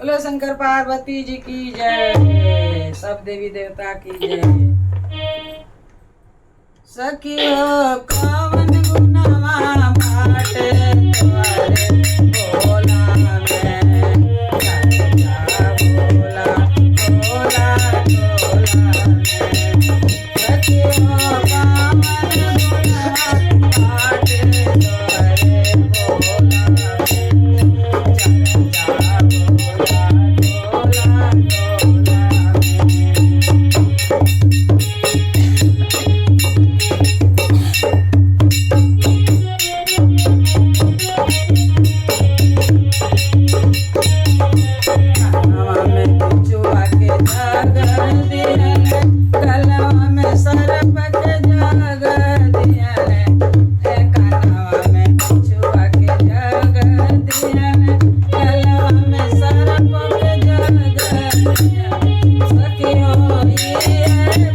बोलो शंकर पार्वती जी की जय, सब देवी देवता की जय। सखी हो कवन गुनवा बाटे तोहरे भोला में, चर्चा भोला भोला टोला में। सखी हो कवन गुनवा बाटे तोहरे भोला में, चर्चा भोला टोला टोला में। कानवा में बिछुआ के जागर दिहले, गलवा में सर्प के जागर दिहले। ए कानवा में बिछुआ के जागर दिहले, गलवा में सर्प के जागर दिहले। सखी हो ये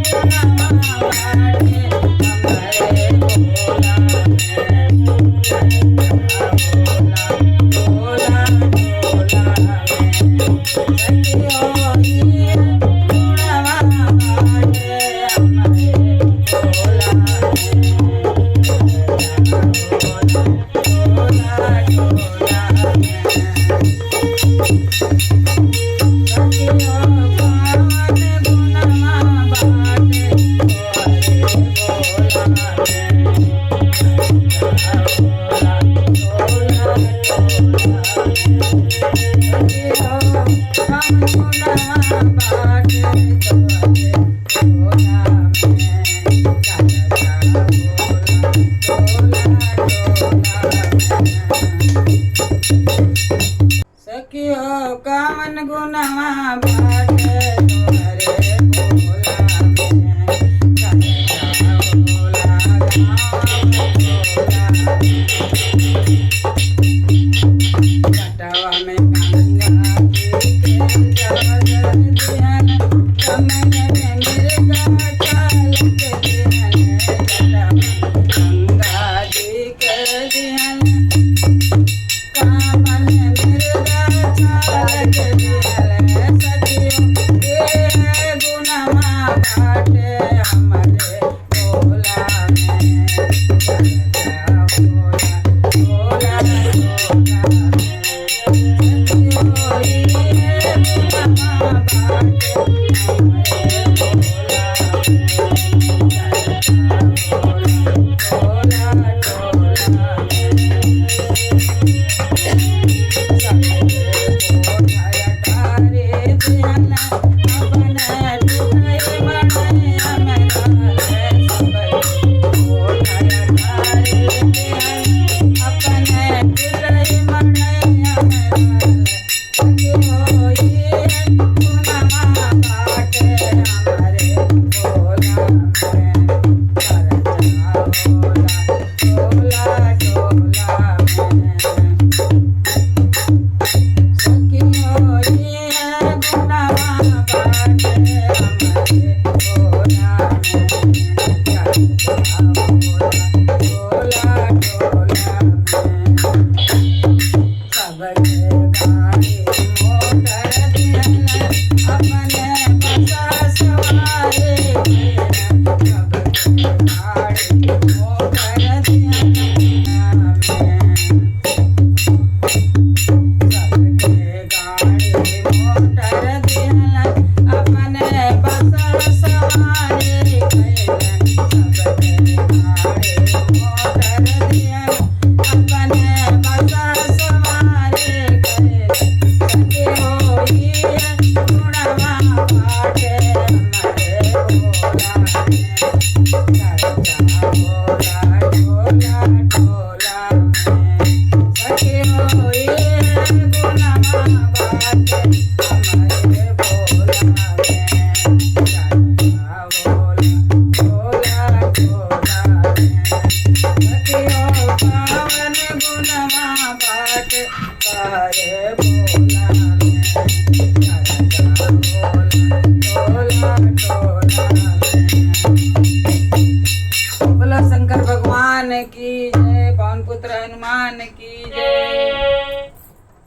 गुनवा बाटे हमरे भोला में, चर्चा भोला भोला टोला में। सखी हो ये गुणवा बाटे हमरे भोला में, चर्चा भोला भोला टोला में। सखी हो कवन गुणवा बाटे तोहरे भोला में, चर्चा भोला भोला टोला में। सखी हो कवन गुणवा बाटे तोहरे भोला में, चर्चा भोला भोला टोला में। सखी हो कवन गुणवा बाटे तोहरे भोला में, चर्चा भोला गाँव टोला में। जटवा में गंगा जी के जागर दिहन, कमल में मिर्गा चाल के दिहन। जटवा में गंगा जी के दिहन, कमल में मिर्गा चाल के